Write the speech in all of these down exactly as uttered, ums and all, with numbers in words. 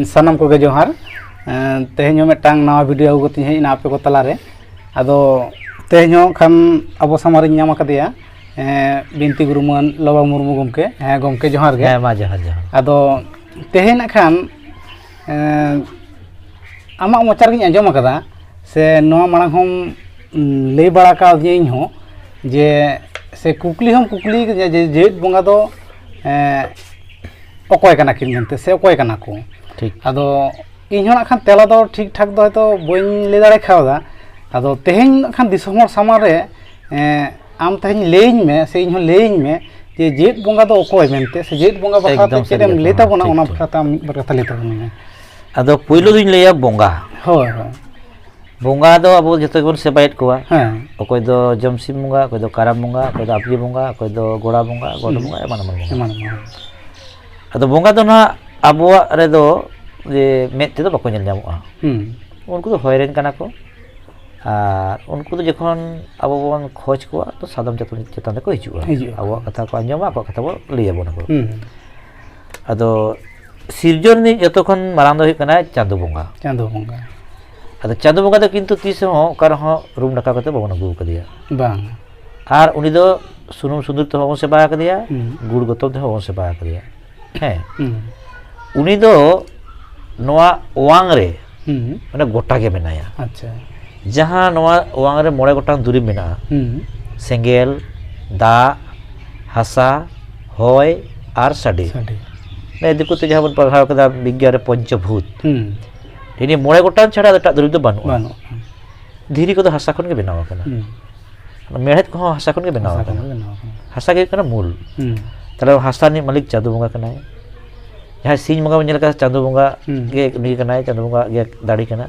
ᱥᱟᱱᱟᱢ ᱠᱚᱜᱮ ᱡᱚᱦᱟᱨ᱾ ᱮᱸ, ᱛᱮᱦᱮᱧ ᱦᱚᱸ ᱢᱤᱫᱴᱟᱝ ᱱᱟᱣᱟ ᱵᱷᱤᱰᱤᱭᱳ ᱟᱹᱜᱩ ᱠᱟᱛᱮᱧ ᱦᱮᱡ ᱮᱱᱟ ᱟᱯᱮ ᱠᱚ ᱛᱟᱞᱟᱨᱮ᱾ ᱟᱫᱚ ᱛᱮᱦᱮᱧ ᱦᱚᱸ ᱠᱷᱟᱱ ᱟᱵᱚ ᱥᱟᱢᱟᱝ ᱨᱤᱧ ᱧᱟᱢ ᱟᱠᱟᱫᱮᱭᱟ, ᱮᱸ, ᱵᱤᱱᱛᱤ ᱜᱩᱨᱩᱢᱟᱹᱱ ᱞᱚᱵᱟ ᱢᱩᱨᱢᱩ ᱜᱚᱢᱠᱮ᱾ ᱦᱮᱸ, ᱜᱚᱢᱠᱮ ᱡᱚᱦᱟᱨ ᱜᱮ᱾ ᱦᱮᱸ, ᱢᱟ ᱡᱚᱦᱟᱨ, ᱡᱚᱦᱟᱨ᱾ ᱟᱫᱚ ᱛᱮᱦᱮᱧ ᱱᱟᱜ ᱠᱷᱟᱱ, ᱮᱸ, ᱟᱢᱟᱜ ᱢᱚᱪᱟ ᱨᱮᱜᱤᱧ ᱟᱸᱡᱚᱢ ᱟᱠᱟᱫᱟ, ᱥᱮ ᱱᱚᱣᱟ ᱢᱟᱲᱟᱝ ᱦᱚᱸᱢ, ᱩᱸ, ᱞᱟᱹᱭ ᱵᱟᱲᱟ ᱠᱟᱣᱫᱤᱧᱟ ᱤᱧ ᱦᱚᱸ, ᱡᱮ, ᱥᱮ ᱠᱩᱠᱞᱤ ᱦᱚᱸᱢ ᱠᱩᱠᱞᱤ ᱠᱟᱫᱤᱧᱟ ᱡᱮ ᱡᱮᱣᱮᱫ ᱵᱚᱸᱜᱟ ᱫᱚ, ᱮᱸ, ᱚᱠᱚᱭ ᱠᱟᱱᱟ ᱠᱤᱱ ᱢᱮᱱᱛᱮ, ᱥᱮ ᱚᱠᱚᱭ ᱠᱟᱱᱟ ᱠᱚ? ᱴᱷᱤᱠ᱾ ᱟᱫᱚ ᱤᱧ ᱦᱚᱸ ᱱᱟᱜ ᱠᱷᱟᱱ ᱛᱮᱞᱟ ᱫᱚ ᱴᱷᱤᱠ ᱴᱷᱟᱠ ᱫᱚ ᱦᱚᱭᱛᱳ ᱵᱟᱹᱧ ᱞᱟᱹᱭ ᱫᱟᱲᱮ ᱠᱟᱣᱫᱟ᱾ ᱟᱫᱚ ᱛᱮᱦᱮᱧ ᱱᱟᱜ ᱠᱷᱟᱱ ᱫᱤᱥᱚᱢ ᱦᱚᱲ ᱥᱟᱢᱟᱝ ᱨᱮ, ᱮᱸ, ᱟᱢ ᱛᱮᱦᱮᱧ ᱞᱟᱹᱭᱟᱹᱧ ᱢᱮ, ᱥᱮ ᱤᱧ ᱦᱚᱸ ᱞᱟᱹᱭᱟᱹᱧ ᱢᱮ ᱡᱮ ᱡᱮᱣᱮᱫ ᱵᱚᱸᱜᱟ ᱫᱚ ᱚᱠᱚᱭ ᱢᱮᱱᱛᱮ, ᱥᱮ ᱡᱮᱣᱮᱫ ᱵᱚᱸᱜᱟ ᱵᱟᱠᱷᱨᱟ ᱛᱮ ᱮᱠᱫᱚᱢ ᱪᱮᱫ ᱥᱟᱹᱨᱤ ᱮᱢ ᱠᱟᱛᱷᱟ, ᱞᱟᱹᱭ ᱛᱟᱵᱚᱱᱟ, ᱴᱷᱤᱠ, ᱚᱱᱟ ᱴᱷᱤᱠ, ᱵᱟᱠᱷᱨᱟ ᱛᱮ ᱟᱢ ᱢᱤᱫ ᱵᱟᱨ ᱠᱟᱛᱷᱟ ᱞᱟᱹᱭ ᱛᱟᱵᱚᱱ ᱢᱮ᱾ ᱟᱫᱚ ᱯᱳᱭᱞᱳ ᱫᱩᱧ ᱞᱟᱹᱭᱟ ᱵᱚᱸᱜᱟ᱾ ᱦᱳᱭ, ᱦᱳᱭ᱾ ᱵᱚᱸᱜᱟ ᱫᱚ ᱟᱵᱚ ᱡᱚᱛᱚ ᱜᱮᱵᱚᱱ ᱥᱮᱵᱟᱭᱮᱫ ᱠᱚᱣᱟ᱾ ᱦᱮᱸ᱾ ᱚᱠᱚᱭ ᱫᱚ ᱡᱚᱢᱥᱤᱢ ᱵᱚᱸᱜᱟ, ᱚᱠᱚᱭ ᱫᱚ ᱠᱟᱨᱟᱢ ᱵᱚᱸᱜᱟ, ᱚᱠᱚᱭ ᱫᱚ ᱟᱯᱜᱤ ᱵᱚᱸᱜᱟ, ᱚᱠᱚᱭ ᱫᱚ ᱜᱚᱲᱟ ᱵᱚᱸᱜᱟ, ᱜᱚᱰ ᱦᱩᱸ᱾ ᱵᱚᱸᱜᱟ, ᱮᱢᱟᱱ ᱮᱢᱟᱱ ᱵᱚᱸᱜᱟ᱾ ᱮᱢᱟᱱ ᱮᱢᱟᱱ᱾ ᱟᱫᱚ ᱵᱚᱸᱜᱟ ᱫᱚ ᱱᱟᱦᱟᱜ ᱟᱵᱚᱣᱟᱜ ᱨᱮᱫᱚ ᱡᱮ ᱢᱮᱫ ᱛᱮᱫᱚ ᱵᱟᱠᱚ ᱧᱮᱞ ᱧᱟᱢᱚᱜᱼᱟ᱾ ᱦᱩᱸ᱾ ᱩᱱᱠᱩ ᱫᱚ ᱦᱚᱭ ᱨᱮᱱ ᱠᱟᱱᱟ ᱠᱚ᱾ ᱟᱨ ᱩᱱᱠᱩ ᱫᱚ ᱡᱚᱠᱷᱚᱱ ᱟᱵᱚ ᱵᱚᱱ ᱠᱷᱚᱡᱽ ᱠᱚᱣᱟ, ᱛᱚ ᱥᱟᱫᱚᱢ ᱪᱟᱛᱚᱢ ᱪᱮᱛᱟᱱ ᱨᱮᱠᱚ ᱦᱤᱡᱩᱜᱼᱟ᱾ ᱦᱤᱡᱩᱜᱼᱟ᱾ ᱟᱵᱚᱣᱟᱜ ᱠᱟᱛᱷᱟ ᱠᱚ ᱟᱸᱡᱚᱢᱟ, ᱟᱠᱚᱣᱟᱜ ᱠᱟᱛᱷᱟ ᱵᱚ ᱞᱟᱹᱭ ᱟᱵᱚᱱᱟ ᱠᱚ᱾ ᱦᱩᱸ᱾ ᱟᱫᱚ ᱥᱤᱨᱡᱚᱱ ᱨᱤᱱᱤᱡ ᱡᱚᱛᱚ ᱠᱷᱚᱱ ᱢᱟᱨᱟᱝ ᱫᱚ ᱦᱩᱭᱩᱜ ᱠᱟᱱᱟᱭ ᱪᱟᱸᱫᱳ ᱵᱚᱸᱜᱟ᱾ ᱪᱟᱸᱫᱳ ᱵᱚᱸᱜᱟ᱾ ᱟᱫᱚ ᱪᱟᱸᱫᱳ ᱵᱚᱸᱜᱟ ᱫᱚ ᱠᱤᱱᱛᱩ ᱛᱤᱥ ᱦᱚᱸ ᱚᱠᱟ ᱨᱮᱦᱚᱸ ᱨᱩᱢ ᱰᱟᱠᱟᱣ ᱠᱟᱛᱮ ᱵᱟᱵᱚᱱ ᱟᱹᱜᱩ ᱟᱠᱟᱫᱮᱭᱟ᱾ ᱵᱟᱝ᱾ ᱟᱨ ᱩᱱᱤ ᱫᱚ ᱥᱩᱱᱩᱢ ᱥᱤᱸᱫᱩᱨ ᱛᱮᱦᱚᱸ ᱵᱟᱵᱚᱱ ᱥᱮᱵᱟ ᱟᱠᱟᱫᱮᱭᱟ, ᱦᱩᱸ᱾ ᱜᱩᱲ ᱜᱚᱛᱚᱢ ᱛᱮᱦᱚᱸ ᱵᱟᱵᱚᱱ ᱥᱮᱵᱟ ᱟᱠᱟᱫᱮᱭᱟ᱾ ᱦᱮᱸ᱾ ᱦᱩᱸ᱾ ᱩᱱᱤ ᱫᱚ ᱱᱚᱣᱟ ᱚᱣᱟᱝ ᱨᱮ ᱦᱩᱸ᱾ ᱢᱟᱱᱮ ᱜᱚᱴᱟ ᱜᱮ ᱢᱮᱱᱟᱭᱟ᱾ ᱟᱪᱪᱷᱟ᱾ ᱡᱟᱦᱟᱸ ᱱᱚᱣᱟ ᱚᱣᱟᱝ ᱨᱮ ᱢᱚᱬᱮ ᱜᱚᱴᱟᱝ ᱫᱩᱨᱤᱵᱽ ᱢᱮᱱᱟᱜᱼᱟ, ᱦᱩᱸ᱾ ᱥᱮᱸᱜᱮᱞ, ᱫᱟᱜ, ᱦᱟᱥᱟ, ᱦᱚᱭ ᱟᱨ ᱥᱟᱰᱮ᱾ ᱥᱟᱰᱮ᱾ ᱱᱤᱭᱟᱹ ᱫᱤᱠᱩ ᱛᱮ ᱡᱟᱦᱟᱸ ᱵᱚᱱ ᱯᱟᱲᱦᱟᱣ ᱠᱟᱫᱟ ᱵᱤᱜᱽᱜᱟᱱ ᱨᱮ ᱯᱚᱧᱪᱚᱵᱷᱩᱛ᱾ ᱦᱩᱸ᱾ ᱱᱤᱭᱟᱹ ᱢᱚᱬᱮ ᱜᱚᱴᱟᱝ ᱪᱷᱟᱲᱟ ᱟᱫᱚ ᱮᱴᱟᱜ ᱫᱩᱨᱤᱵᱽ ᱫᱚ ᱵᱟᱹᱱᱩᱜᱼᱟ᱾ ᱵᱟᱹᱱᱩᱜᱼᱟ᱾ ᱫᱷᱤᱨᱤ ᱠᱚᱫᱚ ᱦᱟᱥᱟ ᱠᱷᱚᱱ ᱜᱮ ᱵᱮᱱᱟᱣ ᱟᱠᱟᱱᱟ᱾ ᱦᱩᱸ᱾ ᱢᱮᱲᱦᱮᱫ ᱠᱚᱦᱚᱸ ᱦᱟᱥᱟ ᱠᱷᱚᱱ ᱜᱮ ᱵᱮᱱᱟᱣ ᱦᱟᱥᱟ ᱠᱷᱚᱱ ᱟᱠᱟᱱᱟ᱾ ᱜᱮ ᱵᱮᱱᱟᱣ ᱟᱠᱟᱱᱟ᱾ ᱦᱟᱥᱟ ᱜᱮ ᱦᱩᱭᱩᱜ ᱠᱟᱱᱟ ᱢᱩᱞ᱾ ᱦᱩᱸ᱾ ᱛᱟᱦᱞᱮ ᱦᱟᱥᱟ ᱨᱤᱱᱤᱡ ᱢᱟᱹᱞᱤᱠ ᱪᱟᱸᱫᱳ ᱵᱚᱸᱜᱟ ᱠᱟᱱᱟᱭ᱾ ᱡᱟᱦᱟᱸᱭ ᱥᱤᱧ ᱵᱚᱸᱜᱟ ᱵᱚᱱ ᱧᱮᱞ ᱠᱟᱫᱟ, ᱪᱟᱸᱫᱳ ᱵᱚᱸᱜᱟ ᱦᱩᱸ᱾ ᱜᱮ ᱩᱱᱤ ᱠᱟᱱᱟᱭ, ᱪᱟᱸᱫᱳ ᱵᱚᱸᱜᱟ ᱜᱮ ᱫᱟᱲᱮ ᱠᱟᱱᱟ᱾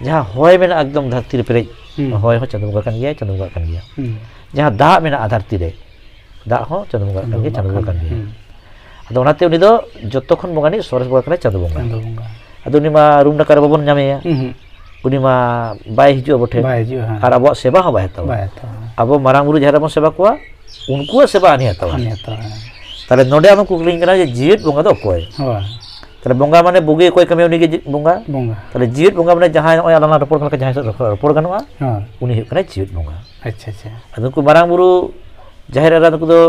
ᱡᱟᱦᱟᱸ ᱦᱚᱭ ᱢᱮᱱᱟᱜᱼᱟ ᱮᱠᱫᱚᱢ ᱫᱷᱟᱹᱨᱛᱤ ᱨᱮ ᱯᱮᱨᱮᱡ, ᱦᱩᱸ᱾ ᱦᱚᱭ ᱦᱚᱸ ᱪᱟᱸᱫᱳ ᱵᱚᱸᱜᱟ ᱠᱟᱱ ᱜᱮᱭᱟᱭ, ᱪᱟᱸᱫᱳ ᱵᱚᱸᱜᱟ ᱠᱟᱱ ᱜᱮᱭᱟ᱾ ᱦᱩᱸ᱾ ᱡᱟᱦᱟᱸ ᱫᱟᱜ ᱢᱮᱱᱟᱜᱼᱟ ᱫᱷᱟᱹᱨᱛᱤ ᱨᱮ, ᱫᱟᱜ ᱦᱚᱸ ᱪᱟᱸᱫᱳ ᱵᱚᱸᱜᱟ ᱠᱟᱱ ᱜᱮᱭᱟ, ᱪᱟᱸᱫᱳ ᱵᱚᱸᱜᱟ ᱠᱟᱱ ᱜᱮᱭᱟ᱾ ᱦᱩᱸ᱾ ᱟᱫᱚ ᱚᱱᱟᱛᱮ ᱩᱱᱤ ᱫᱚ ᱡᱚᱛᱚ ᱠᱷᱚᱱ ᱵᱚᱸᱜᱟ ᱨᱤᱱᱤᱡ ᱥᱚᱨᱮᱥ ᱵᱚᱸᱜᱟ ᱠᱟᱱᱟᱭ ᱪᱟᱸᱫᱳ ᱵᱚᱸᱜᱟ᱾ ᱪᱟᱸᱫᱳ ᱵᱚᱸᱜᱟ᱾ ᱟᱫᱚ ᱩᱱᱤ ᱢᱟ ᱨᱩᱢ ᱰᱟᱠᱟ ᱨᱮ ᱵᱟᱵᱚᱱ ᱧᱟᱢᱮᱭᱟ᱾ ᱦᱩᱸ, ᱦᱩᱸ᱾ ᱩᱱᱤ ᱢᱟ ᱵᱟᱭ ᱦᱤᱡᱩᱜᱼᱟ ᱟᱵᱚ ᱴᱷᱮᱱ᱾ ᱵᱟᱭ ᱦᱤᱡᱩᱜᱼᱟ, ᱦᱮᱸ᱾ ᱟᱨ ᱟᱵᱚᱣᱟᱜ ᱥᱮᱵᱟ ᱦᱚᱸ ᱵᱟᱭ ᱦᱟᱛᱟᱣᱟ᱾ ᱵᱟᱭ ᱦᱟᱛᱟᱣᱟ᱾ ᱟᱵᱚ ᱢᱟᱨᱟᱝ ᱵᱩᱨᱩ ᱡᱟᱦᱮᱨ ᱨᱮᱵᱚᱱ ᱥᱮᱵᱟ ᱠᱚᱣᱟ, ᱩᱱᱠᱩᱣᱟᱜ ᱥᱮᱵᱟ ᱟᱹᱱᱤ ᱦᱟᱛᱟᱣᱟ᱾ ᱟᱹᱱᱤ ᱦᱟᱛᱟᱣᱟ, ᱦᱮᱸ᱾ ᱛᱟᱦᱞᱮ ᱱᱚᱰᱮ ᱟᱢᱮᱢ ᱠᱩᱠᱞᱤᱧ ᱠᱟᱱᱟ ᱡᱮ ᱡᱤᱣᱮᱫ ᱵᱚᱸᱜᱟ ᱫᱚ ᱚᱠᱚᱭ? ᱦᱳᱭ᱾ ᱛᱟᱦᱞᱮ ᱵᱚᱸᱜᱟ ᱢᱟᱱᱮ ᱵᱩᱜᱤ ᱚᱠᱚᱭ ᱠᱟᱹᱢᱤᱭᱟ ᱩᱱᱤ ᱜᱮ ᱡᱤᱣᱮᱫ ᱵᱚᱸᱜᱟ᱾ ᱵᱚᱸᱜᱟ᱾ ᱛᱟᱦᱞᱮ ᱡᱤᱣᱮᱫ ᱵᱚᱸᱜᱟ ᱢᱟᱱᱮ ᱡᱟᱦᱟᱸᱭ ᱱᱚᱜᱼᱚᱭ ᱟᱞᱟᱝ ᱞᱟᱝ ᱨᱚᱯᱚᱲ ᱠᱟᱱ ᱞᱮᱠᱟ ᱡᱟᱦᱟᱸᱭ ᱥᱟᱶ ᱨᱚᱯᱚᱲ, ᱨᱚᱯᱚᱲ ᱜᱟᱱᱚᱜᱼᱟ, ᱦᱳᱭ᱾ ᱩᱱᱤ ᱦᱩᱭᱩᱜ ᱠᱟᱱᱟᱭ ᱡᱤᱣᱮᱫ ᱵᱚᱸᱜᱟ᱾ ᱟᱪᱪᱷᱟ, ᱟᱪᱪᱷᱟ᱾ ᱟᱫᱚ ᱱᱩᱠᱩ ᱢᱟᱨᱟᱝ ᱵᱩᱨᱩ, ᱡᱟᱦᱮᱨ ᱮᱨᱟ ᱱᱩᱠᱩ ᱫᱚ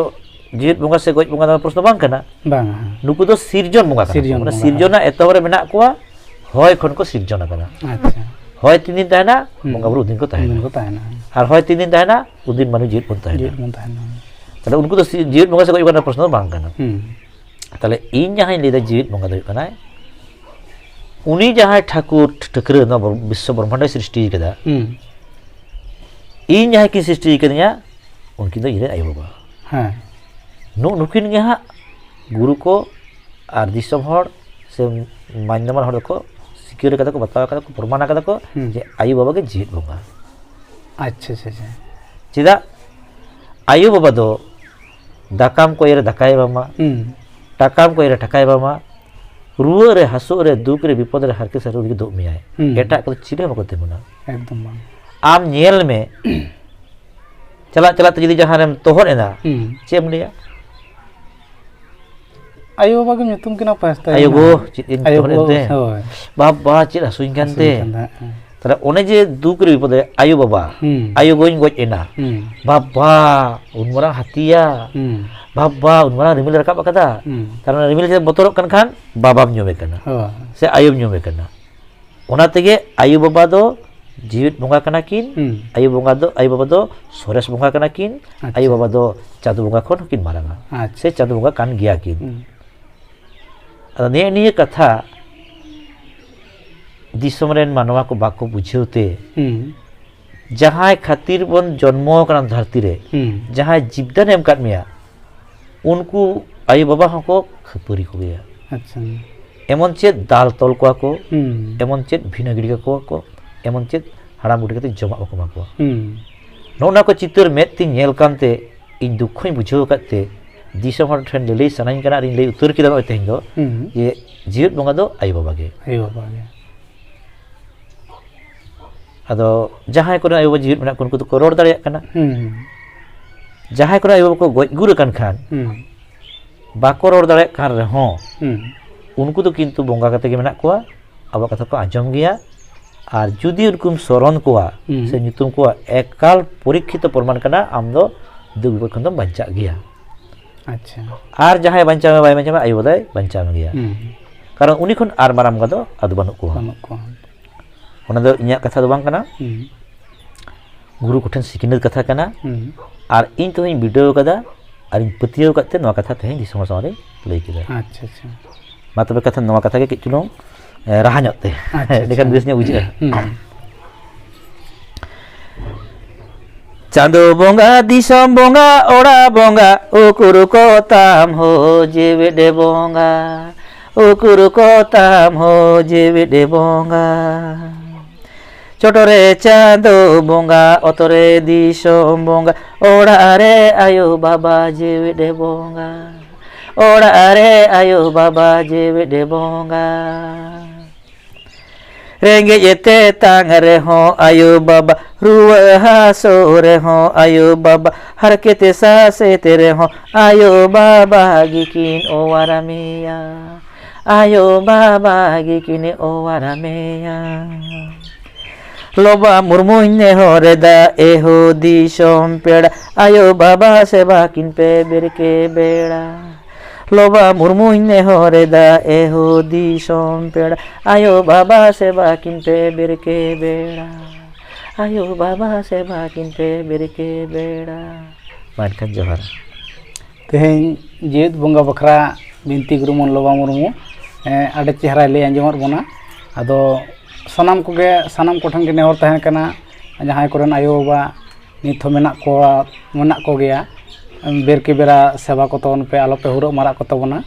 ᱡᱤᱣᱮᱫ ᱵᱚᱸᱜᱟ ᱥᱮ ᱜᱚᱡ ᱵᱚᱸᱜᱟ ᱫᱚ ᱯᱨᱚᱥᱱᱚ ᱵᱟᱝ ᱠᱟᱱᱟ᱾ ᱵᱟᱝᱟ, ᱦᱮᱸ᱾ ᱱᱩᱠᱩ ᱫᱚ ᱥᱤᱨᱡᱚᱱ ᱵᱚᱸᱜᱟ ᱠᱟᱱᱟ ᱠᱚ᱾ ᱥᱤᱨᱡᱚᱱ ᱢᱟᱱᱮ ᱵᱚᱸᱜᱟ, ᱥᱤᱨᱡᱚᱱ ᱦᱮᱸ᱾ ᱨᱮᱱᱟᱜ ᱮᱛᱚᱦᱚᱵ ᱨᱮ ᱢᱮᱱᱟᱜ ᱠᱚᱣᱟ, ᱦᱚᱭ ᱠᱷᱚᱱ ᱠᱚ ᱥᱤᱨᱡᱚᱱ ᱟᱠᱟᱱᱟ᱾ ᱟᱪᱪᱷᱟ᱾ ᱦᱚᱭ ᱛᱤᱱ ᱫᱤᱱ ᱛᱟᱦᱮᱱᱟ, ᱦᱩᱸ᱾ ᱵᱚᱸᱜᱟ ᱵᱩᱨᱩ ᱩᱱ ᱫᱤᱱ ᱠᱚ ᱛᱟᱦᱮᱱᱟ᱾ ᱩᱱ ᱫᱤᱱ ᱠᱚ ᱛᱟᱦᱮᱱᱟ᱾ ᱟᱨ ᱦᱚᱭ ᱛᱤᱱ ᱫᱤᱱ ᱛᱟᱦᱮᱱᱟ, ᱩᱱ ᱫᱤᱱ ᱢᱟᱹᱱᱢᱤ ᱡᱤᱣᱮᱫ ᱵᱚᱱ ᱛᱟᱦᱮᱱᱟ᱾ ᱡᱤᱣᱮᱫ ᱵᱚᱱ ᱛᱟᱦᱮᱱᱟ᱾ ᱛᱟᱦᱞᱮ ᱩᱱᱠᱩ ᱫᱚ ᱥᱤ-, ᱡᱤᱣᱮᱫ ᱵᱚᱸᱜᱟ ᱥᱮ ᱜᱚᱡ ᱵᱚᱸᱜᱟ ᱨᱮᱱᱟᱜ ᱯᱨᱚᱥᱱᱚ ᱫᱚ ᱵᱟᱝ ᱠᱟᱱᱟ᱾ ᱦᱩᱸ᱾ ᱛᱟᱦᱞᱮ ᱤᱧ ᱡᱟᱦᱟᱸᱧ ᱞᱟᱹᱭᱫᱟ ᱡᱤᱣᱮᱫ ᱵᱚᱸᱜᱟ ᱫᱚ ᱦᱩᱭᱩᱜ ᱠᱟᱱᱟᱭ, ᱩᱱᱤ ᱡᱟᱦᱟᱸᱭ ᱴᱷᱟᱹᱠᱩᱨ ᱴᱷᱟᱹᱠᱨᱟᱹ ᱱᱚᱣᱟ ᱵᱨᱚ-, ᱵᱤᱥᱥᱚ ᱵᱨᱚᱦᱢᱟᱱᱰᱚᱭ ᱥᱨᱤᱥᱴᱤ ᱠᱟᱫᱟ, ᱦᱩᱸ᱾ ᱤᱧ ᱡᱟᱦᱟᱸᱭ ᱠᱤᱱ ᱥᱨᱤᱥᱴᱤ ᱠᱟᱫᱤᱧᱟ, ᱩᱱᱠᱤᱱ ᱫᱚ ᱤᱧ ᱨᱮᱱ ᱟᱭᱳᱼᱵᱟᱵᱟ᱾ ᱦᱮᱸ᱾ ᱱᱩᱜ ᱱᱩᱠᱤᱱ ᱜᱮ ᱦᱟᱸᱜ ᱜᱩᱨᱩ ᱠᱚ ᱟᱨ ᱫᱤᱥᱚᱢ ᱦᱚᱲ ᱥᱮ ᱢᱟᱱ ᱱᱟᱢᱟᱱ ᱦᱚᱲ ᱫᱚᱠᱚ ᱥᱤᱠᱟᱹᱨ ᱠᱟᱫᱟ ᱠᱚ, ᱵᱟᱛᱟᱣ ᱠᱟᱫᱟ ᱠᱚ, ᱯᱨᱚᱢᱟᱱ ᱠᱟᱫᱟ ᱠᱚ ᱦᱩᱸ᱾ ᱡᱮ ᱟᱭᱳᱼᱵᱟᱵᱟ ᱜᱮ ᱡᱤᱣᱮᱫ ᱵᱚᱸᱜᱟ᱾ ᱟᱪᱪᱷᱟ, ᱟᱪᱪᱷᱟ, ᱟᱪᱪᱷᱟ᱾ ᱪᱮᱫᱟᱜ? ᱟᱭᱳᱼᱵᱟᱵᱟ ᱫᱚ ᱫᱟᱠᱟᱢ ᱠᱚᱭ ᱨᱮ ᱫᱟᱠᱟᱭ ᱮᱢᱟᱢᱟ, ᱦᱩᱸ᱾ ᱴᱟᱠᱟᱢ ᱠᱚᱭ ᱨᱮ ᱴᱟᱠᱟᱭ ᱮᱢᱟᱢᱟ, ᱨᱩᱣᱟᱹᱜ ᱨᱮ, ᱦᱟᱹᱥᱩᱜ ᱨᱮ, ᱫᱩᱠ ᱨᱮ, ᱵᱤᱯᱚᱫ ᱨᱮ, ᱦᱟᱨᱠᱮᱛ ᱥᱟᱥᱮᱛ ᱨᱮ ᱩᱱᱤ ᱜᱮ ᱫᱩᱜ ᱢᱮᱭᱟᱭ᱾ ᱦᱩᱸ᱾ ᱮᱴᱟᱜ ᱠᱚᱫᱚ ᱪᱤᱞᱤ ᱦᱚᱸ ᱵᱟᱠᱚ ᱛᱤᱸᱜᱩᱱᱟ᱾ ᱮᱠᱫᱚᱢ ᱵᱟᱝ᱾ ᱟᱢ ᱧᱮᱞ ᱢᱮ, ᱪᱟᱞᱟᱜ ᱪᱟᱞᱟᱜ ᱛᱮ ᱡᱩᱫᱤ ᱡᱟᱦᱟᱸ ᱨᱮᱢ ᱛᱚᱦᱚᱫ ᱮᱱᱟ, ᱦᱩᱸ᱾ ᱪᱮᱫ ᱮᱢ ᱞᱟᱹᱭᱟ? ᱟᱭᱳ ᱵᱟᱵᱟ ᱜᱮᱢ ᱧᱩᱛᱩᱢ ᱠᱤᱱᱟ ᱯᱟᱥᱛᱟ ᱟᱭᱳ ᱮᱱᱟ᱾ ᱜᱳ, ᱪᱮᱫ ᱤᱧ ᱟᱭᱳ ᱛᱚᱦᱚᱫ ᱜᱳ, ᱮᱱᱛᱮ? ᱦᱳᱭ᱾ ᱵᱟᱵᱟ, ᱪᱮᱫ ᱦᱟᱹᱥᱩᱧ ᱠᱟᱱ ᱦᱟᱹᱥᱩᱧ ᱛᱮ? ᱠᱟᱱ ᱛᱟᱦᱮᱸᱫ, ᱦᱮᱸ᱾ ᱛᱟᱦᱞᱮ ᱚᱱᱮ ᱡᱮ ᱫᱩᱠ ᱨᱮ ᱵᱤᱯᱚᱫ ᱨᱮ ᱟᱭᱳ ᱵᱟᱵᱟ, ᱦᱩᱸ᱾ ᱟᱭᱳ ᱜᱳᱧ ᱜᱚᱡ ᱮᱱᱟ᱾ ᱦᱩᱸ᱾ ᱵᱟᱵᱟ, ᱩᱱ ᱢᱟᱨᱟᱝ ᱦᱟᱹᱛᱤᱭᱟ᱾ ᱦᱩᱸ᱾ ᱵᱟᱵᱟ, ᱩᱱ ᱢᱟᱨᱟᱝ ᱨᱤᱢᱤᱞ ᱨᱟᱠᱟᱵ ᱟᱠᱟᱫᱟ᱾ ᱦᱩᱸ᱾ ᱛᱟᱨ ᱢᱟᱱᱮ ᱨᱤᱢᱤᱞ ᱪᱮᱛᱟᱱ ᱵᱚᱛᱚᱨᱚᱜ ᱠᱟᱱ ᱠᱷᱟᱱ ᱵᱟᱵᱟᱢ ᱧᱩᱢᱮ ᱠᱟᱱᱟ᱾ ᱦᱳᱭ᱾ ᱥᱮ ᱟᱭᱳᱢ ᱧᱩᱢᱮ ᱠᱟᱱᱟ᱾ ᱚᱱᱟ ᱛᱮᱜᱮ ᱟᱭᱳ ᱵᱟᱵᱟ ᱫᱚ ᱡᱤᱣᱮᱫ ᱵᱚᱸᱜᱟ ᱠᱟᱱᱟ ᱠᱤᱱ᱾ ᱦᱩᱸ᱾ ᱟᱭᱳ ᱵᱚᱸᱜᱟ ᱫᱚ, ᱟᱭᱳ ᱵᱟᱵᱟ ᱫᱚ ᱥᱚᱨᱮᱥ ᱵᱚᱸᱜᱟ ᱠᱟᱱᱟ ᱠᱤᱱ᱾ ᱟᱪᱪᱷᱟ᱾ ᱟᱭᱳ ᱵᱟᱵᱟ ᱫᱚ ᱪᱟᱸᱫᱳ ᱵᱚᱸᱜᱟ ᱠᱷᱚᱱ ᱦᱚᱸᱠᱤᱱ ᱢᱟᱨᱟᱝᱟ᱾ ᱟᱪᱪᱷᱟ᱾ ᱥᱮ ᱪᱟᱸᱫᱳ ᱵᱚᱸᱜᱟ ᱠᱟᱱ ᱜᱮᱭᱟ ᱠᱤᱱ᱾ ᱦᱩᱸ᱾ ᱟᱫᱚ ᱱᱮᱜᱼᱮ ᱱᱤᱭᱟᱹ ᱠᱟᱛᱷᱟ ᱫᱤᱥᱚᱢ ᱨᱮᱱ ᱢᱟᱱᱣᱟ ᱠᱚ ᱵᱟᱠᱚ ᱵᱩᱡᱷᱟᱹᱣ ᱛᱮ, ᱦᱩᱸ᱾ ᱡᱟᱦᱟᱸᱭ ᱠᱷᱟᱹᱛᱤᱨ ᱵᱚᱱ ᱡᱚᱱᱢᱚ ᱟᱠᱟᱱᱟ ᱫᱷᱟᱹᱨᱛᱤ ᱨᱮ, ᱦᱩᱸ᱾ ᱡᱟᱦᱟᱸᱭ ᱡᱤᱵᱽᱫᱟᱱ ᱮ ᱮᱢ ᱟᱠᱟᱫ ᱢᱮᱭᱟ, ᱩᱱᱠᱩ ᱟᱭᱳ ᱵᱟᱵᱟ ᱦᱚᱸᱠᱚ ᱠᱷᱟᱹᱯᱟᱹᱨᱤ ᱠᱚᱜᱮᱭᱟ᱾ ᱟᱪᱪᱷᱟ᱾ ᱮᱢᱚᱱ ᱪᱮᱫ ᱫᱟᱞ ᱛᱚᱞ ᱠᱚᱣᱟ ᱠᱚ, ᱦᱩᱸ᱾ ᱮᱢᱚᱱ ᱪᱮᱫ ᱵᱷᱤᱱᱟᱹ ᱜᱤᱰᱤ ᱠᱟᱠᱚᱣᱟ ᱠᱚ, ᱮᱢᱚᱱ ᱪᱮᱫ ᱦᱟᱲᱟᱢ ᱵᱩᱰᱷᱤ ᱠᱟᱛᱮ ᱡᱚᱢᱟᱜ ᱵᱟᱠᱚ ᱮᱢᱟ ᱠᱚᱣᱟ᱾ ᱦᱩᱸ᱾ ᱱᱚᱜᱼᱚ ᱱᱚᱣᱟ ᱠᱚ ᱪᱤᱛᱟᱹᱨ ᱢᱮᱫ ᱛᱤᱧ ᱧᱮᱞ ᱠᱟᱱᱛᱮ ᱤᱧ ᱫᱩᱠᱠᱷᱚᱧ ᱵᱩᱡᱷᱟᱹᱣ ᱟᱠᱟᱫ ᱛᱮ ᱫᱤᱥᱚᱢ ᱦᱚᱲ ᱴᱷᱮᱱ ᱞᱟᱹᱞᱟᱹᱭ ᱥᱟᱱᱟᱧ ᱠᱟᱱᱟ ᱟᱨᱤᱧ ᱞᱟᱹᱭ ᱩᱛᱟᱹᱨ ᱠᱮᱫᱟ ᱱᱚᱜᱼᱚᱭ ᱛᱮᱦᱮᱧ ᱫᱚ, ᱦᱩᱸ᱾ ᱡᱮ ᱡᱤᱣᱮᱫ ᱵᱚᱸᱜᱟ ᱫᱚ ᱟᱭᱳ ᱵᱟᱵᱟ ᱜᱮ᱾ ᱟᱭᱳ ᱵᱟᱵᱟ ᱜᱮ᱾ ᱟᱫᱚ ᱡᱟᱦᱟᱸᱭ ᱠᱚᱨᱮᱱ ᱟᱭᱳ ᱵᱟᱵᱟ ᱡᱤᱣᱮᱫ ᱢᱮᱱᱟᱜ ᱠᱚ, ᱩᱱᱠᱩ ᱫᱚᱠᱚ ᱨᱚᱲ ᱫᱟᱲᱮᱭᱟᱜ ᱠᱟᱱᱟ᱾ ᱦᱩᱸ᱾ ᱡᱟᱦᱟᱸᱭ ᱠᱚᱨᱮᱱ ᱟᱭᱳ ᱵᱟᱵᱟ ᱠᱚ ᱜᱚᱡ ᱜᱩᱨ ᱟᱠᱟᱱ ᱠᱷᱟᱱ, ᱦᱩᱸ᱾ ᱵᱟᱠᱚ ᱨᱚᱲ ᱫᱟᱲᱮᱭᱟᱜ ᱠᱟᱱ ᱨᱮᱦᱚᱸ, ᱦᱩᱸ᱾ ᱩᱱᱠᱩ ᱫᱚ ᱠᱤᱱᱛᱩ ᱵᱚᱸᱜᱟ ᱠᱟᱛᱮ ᱜᱮ ᱢᱮᱱᱟᱜ ᱠᱚᱣᱟ, ᱟᱵᱚᱣᱟᱜ ᱠᱟᱛᱷᱟ ᱠᱚ ᱟᱸᱡᱚᱢ ᱜᱮᱭᱟ᱾ ᱟᱨ ᱡᱩᱫᱤ ᱩᱱᱠᱩᱢ ᱥᱚᱨᱚᱱ ᱠᱚᱣᱟ ᱦᱩᱸ᱾ ᱥᱮ ᱧᱩᱛᱩᱢ ᱠᱚᱣᱟ, ᱮᱠᱟᱞ ᱯᱚᱨᱤᱠᱠᱷᱤᱛᱚ ᱯᱨᱚᱢᱟᱱ ᱠᱟᱱᱟ, ᱟᱢ ᱫᱚ ᱫᱩᱠ ᱵᱤᱯᱚᱫ ᱠᱷᱚᱱ ᱫᱚᱢ ᱵᱟᱧᱪᱟᱜ ᱜᱮᱭᱟ᱾ ᱟᱪᱪᱷᱟ᱾ ᱟᱨ ᱡᱟᱦᱟᱸᱭ ᱵᱟᱧᱪᱟᱣ ᱢᱮ ᱵᱟᱭ ᱵᱟᱧᱪᱟᱣ ᱢᱮ, ᱟᱭᱳ ᱵᱟᱵᱟᱭ ᱵᱟᱧᱪᱟᱣ ᱢᱮ ᱜᱮᱭᱟ᱾ ᱦᱩᱸ᱾ ᱠᱟᱨᱚᱱ ᱩᱱᱤ ᱠᱷᱚᱱ ᱟᱨ ᱢᱟᱨᱟᱝ ᱵᱚᱸᱜᱟ ᱫᱚ ᱟᱫᱚ ᱵᱟᱹᱱᱩᱜ ᱠᱚᱣᱟ᱾ ᱵᱟᱹᱱᱩᱜ ᱠᱚᱣᱟ᱾ ᱚᱱᱟ ᱫᱚ ᱤᱧᱟᱹᱜ ᱠᱟᱛᱷᱟ ᱫᱚ ᱵᱟᱝ ᱠᱟᱱᱟ᱾ ᱦᱩᱸ᱾ ᱜᱩᱨᱩ ᱠᱚᱴᱷᱮᱱ ᱥᱤᱠᱷᱱᱟᱹᱛ ᱠᱟᱛᱷᱟ ᱠᱟᱱᱟ᱾ ᱦᱩᱸ᱾ ᱟᱨ ᱤᱧ ᱛᱮᱦᱚᱧ ᱵᱤᱰᱟᱹᱣ ᱠᱟᱫᱟ, ᱟᱨᱤᱧ ᱯᱟᱹᱛᱭᱟᱹᱣ ᱠᱟᱫ ᱛᱮ ᱱᱚᱣᱟ ᱠᱟᱛᱷᱟ ᱛᱮᱦᱮᱧ ᱫᱤᱥᱚᱢ ᱦᱚᱲ ᱥᱟᱢᱟᱝ ᱨᱤᱧ ᱞᱟᱹᱭ ᱠᱮᱫᱟ᱾ ᱟᱪᱪᱷᱟ, ᱟᱪᱪᱷᱟ᱾ ᱢᱟ ᱛᱚᱵᱮ ᱠᱟᱛᱷᱟ, ᱱᱚᱣᱟ ᱠᱟᱛᱷᱟ ᱜᱮ ᱠᱟᱹᱡ ᱪᱩᱞᱩᱝ, ᱮ, ᱨᱟᱦᱟ ᱧᱚᱜ ᱛᱮ᱾ ᱟᱪᱪᱷᱟ, ᱮᱸᱰᱮᱠᱷᱟᱱ ᱟᱪᱪᱷᱟ᱾ ᱵᱮᱥ ᱧᱚᱜ ᱵᱩᱡᱷᱟᱹᱜᱼᱟ᱾ ᱦᱩᱸ᱾ ᱪᱟᱸᱫᱚ ᱵᱚᱸᱜᱟ, ᱫᱤᱥᱚᱢ ᱵᱚᱸᱜᱟ, ᱚᱲᱟᱜ ᱵᱚᱸᱜᱟ, ᱩᱠᱩᱨ ᱠᱚ ᱛᱟᱢ ᱦᱳ ᱡᱮᱣᱮᱫ ᱵᱚᱸᱜᱟ, ᱩᱠᱩᱨ ᱠᱚ ᱛᱟᱢ ᱦᱳ ᱡᱮᱣᱮᱫ ᱵᱚᱸᱜᱟ᱾ ᱪᱚᱴᱨᱮ ᱪᱟᱸᱫᱚ ᱵᱚᱸᱜᱟ, ᱚᱛᱨᱮ ᱫᱤᱥᱚᱢ ᱵᱚᱸᱜᱟ, ᱚᱲᱟᱜ ᱨᱮ ᱟᱭᱳ ᱵᱟᱵᱟ ᱡᱮᱣᱮᱫ ᱵᱚᱸᱜᱟ, ᱚᱲᱟᱜ ᱨᱮ ᱟᱭᱳ ᱵᱟᱵᱟ ᱡᱮᱣᱮᱫ ᱵᱚᱸᱜᱟ᱾ ᱨᱮᱸᱜᱮᱡ ᱛᱮᱛᱟᱝ ᱨᱮᱦᱚᱸ ᱟᱭᱳ ᱵᱟᱵᱟ, ᱨᱩᱣᱟᱹ ᱦᱟᱹᱥᱩ ᱨᱮᱦᱚᱸ ᱟᱭᱳ ᱵᱟᱵᱟ, ᱦᱟᱨᱠᱮᱛ ᱥᱟᱥᱮᱛ ᱨᱮᱦᱚᱸ ᱟᱭᱳ ᱵᱟᱵᱟ ᱜᱮᱠᱤᱱ ᱚᱣᱟᱨ ᱢᱮᱭᱟ, ᱟᱭᱳ ᱵᱟᱵᱟ ᱜᱮᱠᱤᱱ ᱚᱣᱟᱨ ᱢᱮᱭᱟ᱾ ᱞᱚᱵᱟ ᱢᱩᱨᱢᱩᱧ ᱱᱮᱦᱚᱨ ᱮᱫᱟ, ᱮᱦᱳ ᱫᱤᱥᱚᱢ ᱯᱮᱲᱟ, ᱟᱭᱳ ᱵᱟᱵᱟ ᱥᱮᱵᱟ ᱠᱤᱱ ᱯᱮ ᱵᱮᱨᱠᱮ ᱵᱮᱲᱟ᱾ ᱞᱚᱵᱟ ᱢᱩᱨᱢᱩᱧ ᱱᱮᱦᱚᱨ ᱮᱫᱟ, ᱮᱦᱳ ᱫᱤᱥᱚᱢ ᱯᱮᱲᱟ, ᱟᱭᱳ ᱵᱟᱵᱟ ᱥᱮᱵᱟ ᱠᱤᱱ ᱯᱮ ᱵᱮᱨᱠᱮ ᱵᱮᱲᱟ, ᱟᱭᱳ ᱵᱟᱵᱟ ᱥᱮᱵᱟ ᱠᱤᱱ ᱯᱮ ᱵᱮᱨᱠᱮ ᱵᱮᱲᱟ᱾ ᱢᱟ ᱮᱱᱠᱷᱟᱱ ᱡᱚᱦᱟᱨ᱾ ᱛᱮᱦᱮᱧ ᱡᱮᱣᱮᱫ ᱵᱚᱸᱜᱟ ᱵᱟᱠᱷᱨᱟ ᱵᱤᱱᱛᱤ ᱜᱩᱨᱩ ᱢᱚᱱ ᱞᱚᱵᱟ ᱢᱩᱨᱢᱩ, ᱮᱸ, ᱟᱹᱰᱤ ᱪᱮᱦᱨᱟᱭ ᱞᱟᱹᱭ ᱟᱸᱡᱚᱢᱟᱫ ᱵᱚᱱᱟ᱾ ᱟᱫᱚ ᱥᱟᱱᱟᱢ ᱠᱚᱜᱮ, ᱥᱟᱱᱟᱢ ᱠᱚᱴᱷᱮᱱ ᱜᱮ ᱱᱮᱦᱚᱨ ᱛᱟᱦᱮᱸ ᱠᱟᱱᱟ, ᱡᱟᱦᱟᱸᱭ ᱠᱚᱨᱮᱱ ᱟᱭᱳᱼᱵᱟᱵᱟ ᱱᱤᱛ ᱦᱚᱸ ᱢᱮᱱᱟᱜ ᱠᱚᱣᱟ, ᱢᱮᱱᱟᱜ ᱠᱚᱜᱮᱭᱟ, ᱵᱮᱨᱠᱮ ᱵᱮᱨᱟ ᱥᱮᱵᱟ ᱠᱚ ᱛᱟᱵᱚᱱ ᱯᱮ, ᱟᱞᱚᱯᱮ ᱦᱩᱨᱟᱹᱜ ᱢᱟᱨᱟᱜ ᱠᱚ ᱛᱟᱵᱚᱱᱟ᱾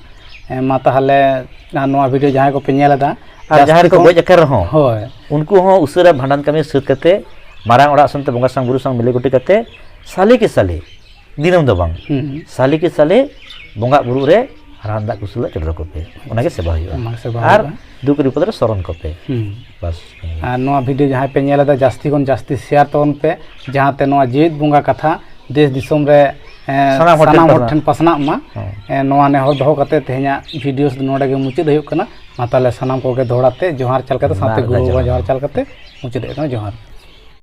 ᱮᱸ, ᱢᱟ ᱛᱟᱦᱚᱞᱮ, ᱟᱨ ᱱᱚᱣᱟ video ᱡᱟᱦᱟᱸᱭ ᱠᱚᱯᱮ ᱧᱮᱞ ᱮᱫᱟ, ᱟᱨ ᱡᱟᱦᱟᱸᱭ ᱡᱟᱹᱥᱛᱤ ᱠᱚ ᱠᱷᱚᱱ ᱜᱚᱡ ᱟᱠᱟᱱ ᱨᱮᱦᱚᱸ, ᱦᱳᱭ᱾ ᱩᱱᱠᱩ ᱦᱚᱸ ᱩᱥᱟᱹᱨᱟ ᱵᱷᱟᱸᱰᱟᱱ ᱠᱟᱹᱢᱤ ᱥᱟᱹᱛ ᱠᱟᱛᱮ, ᱢᱟᱨᱟᱝ ᱚᱲᱟᱜ ᱥᱟᱶᱛᱮ ᱵᱚᱸᱜᱟ ᱥᱟᱶ ᱵᱩᱨᱩ ᱥᱟᱶ ᱢᱤᱞᱟᱹ ᱜᱩᱴᱤ ᱠᱟᱛᱮ, ᱥᱟᱞᱮ ᱠᱮ ᱥᱟᱞᱮ, ᱫᱤᱱᱟᱹᱢ ᱫᱚ ᱵᱟᱝ, ᱦᱩᱸ᱾ ᱥᱟᱞᱮ ᱠᱮ ᱥᱟᱞᱮ ᱵᱚᱸᱜᱟ ᱵᱩᱨᱩ ᱨᱮ ᱦᱟᱲᱟᱢ ᱫᱟᱜ ᱠᱩᱥᱩᱞ ᱫᱟᱜ ᱪᱚᱰᱚᱨ ᱠᱚᱯᱮ, ᱚᱱᱟᱜᱮ ᱥᱮᱵᱟ ᱦᱩᱭᱩᱜᱼᱟ᱾ ᱚᱱᱟ ᱥᱮᱵᱟ ᱟᱨ ᱦᱩᱭᱩᱜᱼᱟ᱾ ᱫᱩᱠ ᱵᱤᱯᱚᱫ ᱨᱮ ᱥᱚᱨᱚᱱ ᱠᱚᱯᱮ᱾ ᱦᱩᱸ᱾ ᱵᱟᱥ᱾ ᱟᱨ ᱱᱚᱣᱟ video ᱡᱟᱦᱟᱸᱭ ᱯᱮ ᱧᱮᱞ ᱮᱫᱟ, ᱡᱟᱹᱥᱛᱤ ᱠᱷᱚᱱ ᱡᱟᱹᱥᱛᱤ share ᱛᱟᱵᱚᱱ ᱯᱮ, ᱡᱟᱦᱟᱸᱛᱮ ᱱᱚᱣᱟ ᱡᱮᱣᱮᱫ ᱵᱚᱸᱜᱟ ᱠᱟᱛᱷᱟ ᱫᱮᱥ ᱫᱤᱥᱚᱢ ᱨᱮ, ᱥᱟᱱᱟᱢ ᱦᱚᱲ ᱴᱷᱮᱱ ᱥᱟᱱᱟᱢ ᱦᱚᱲ ᱯᱟᱥᱱᱟᱜ᱾ ᱴᱷᱮᱱ ᱯᱟᱥᱱᱟᱜ ᱢᱟ᱾ ᱦᱮᱸ᱾ ᱮ, ᱱᱚᱣᱟ ᱱᱮᱦᱚᱨ ᱫᱚᱦᱚ ᱠᱟᱛᱮ ᱛᱮᱦᱮᱧᱟᱜ ᱵᱷᱤᱰᱤᱭᱳ ᱱᱚᱰᱮ ᱜᱮ ᱢᱩᱪᱟᱹᱫ ᱦᱩᱭᱩᱜ ᱠᱟᱱᱟ᱾ ᱢᱟ ᱛᱟᱦᱚᱞᱮ ᱥᱟᱱᱟᱢ ᱠᱚᱜᱮ ᱫᱚᱦᱲᱟ ᱛᱮ ᱡᱚᱦᱟᱨ ᱪᱟᱞ ᱠᱟᱛᱮ, ᱥᱟᱶᱛᱮ ᱢᱟ ᱜᱩᱨᱩ ᱵᱟᱵᱟ ᱡᱚᱦᱟᱨ᱾ ᱡᱚᱦᱟᱨ ᱪᱟᱞ ᱠᱟᱛᱮ ᱢᱩᱪᱟᱹᱫ ᱦᱩᱭᱩᱜ ᱠᱟᱱᱟ᱾ ᱡᱚᱦᱟᱨ᱾